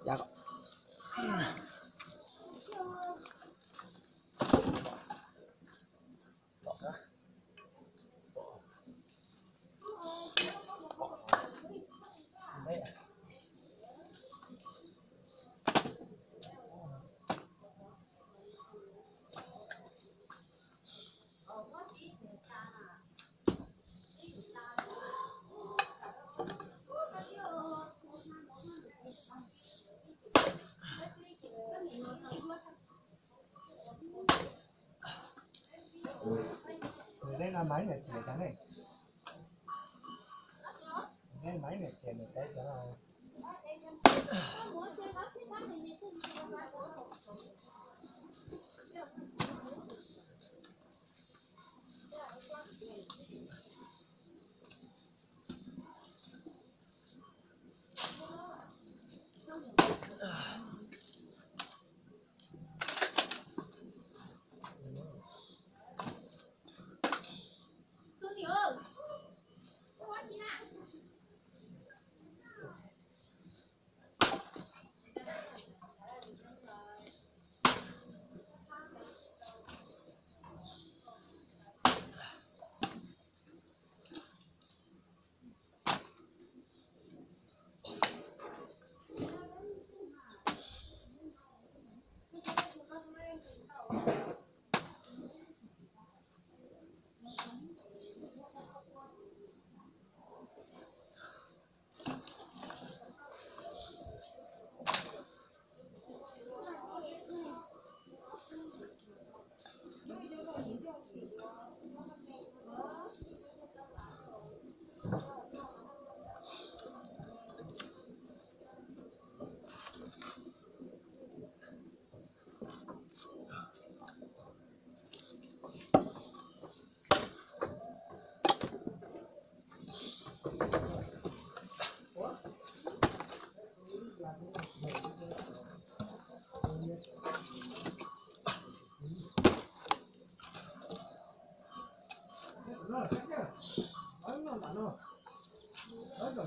Yog. Nws dej no mas ib niam txiv tau ne. Nws dej mas ib niam txiv nws tau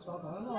cov no.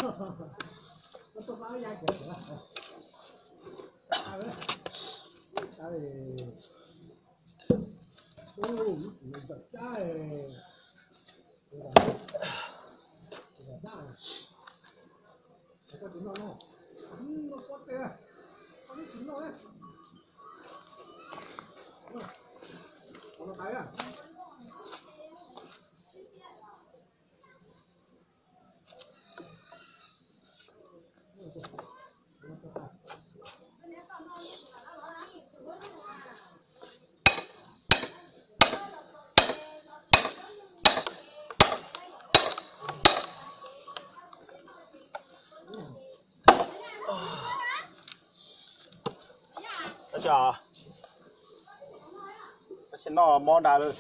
Tab sis, tab sis noj mob nrad lawm.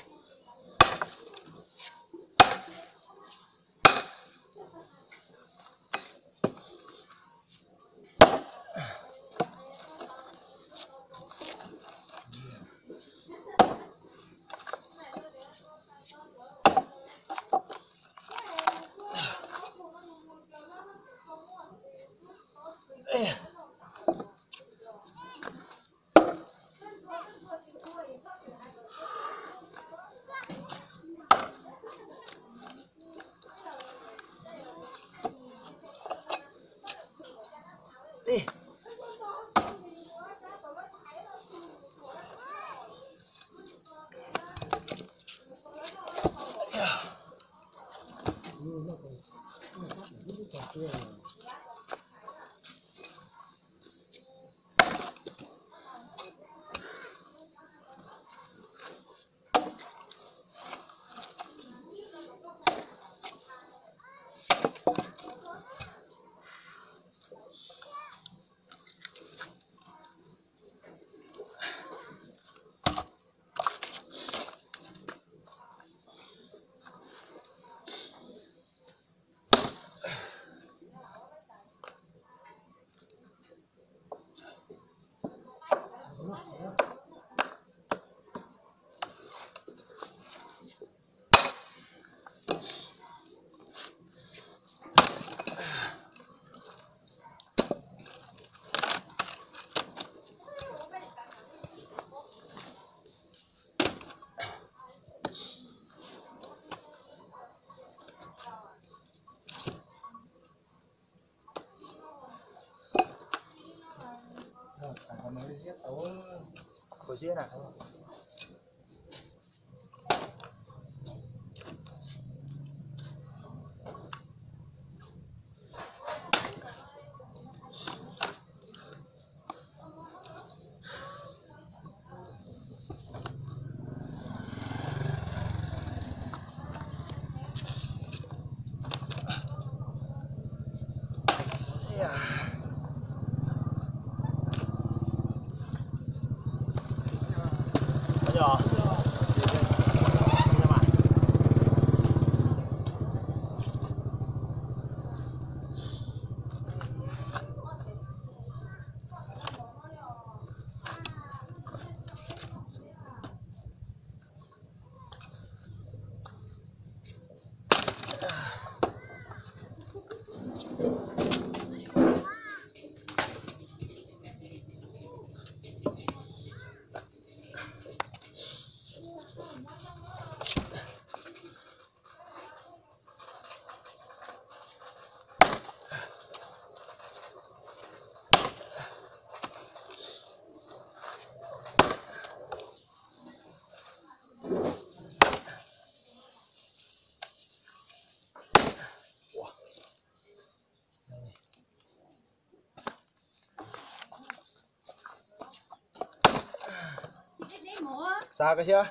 Xav koj siab.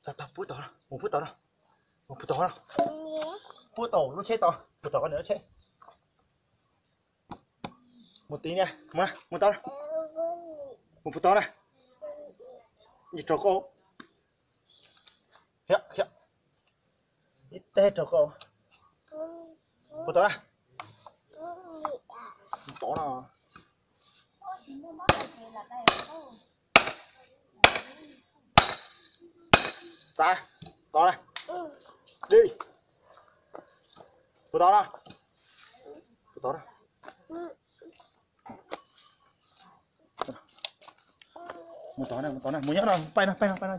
Xav tau puab tod, mus puab tod no. Mus puab tod no. Puab tod lub tsheb tod, puab tod koj niam lub tsheb. Mus tid na, mus na, mus tod na. Mus puab tod na. Ib raug koj. Ib teg raug koj. Puab tod na. Tod no. Xav, tod na. Dig. Tus tod na, tus tod na. Mus tod na, mus tod na, mus nyob no, pais no, pais no, pais no.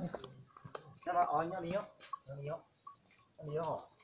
Nyob no, nyob li nyob, nyob li nyob, nyob li nyob.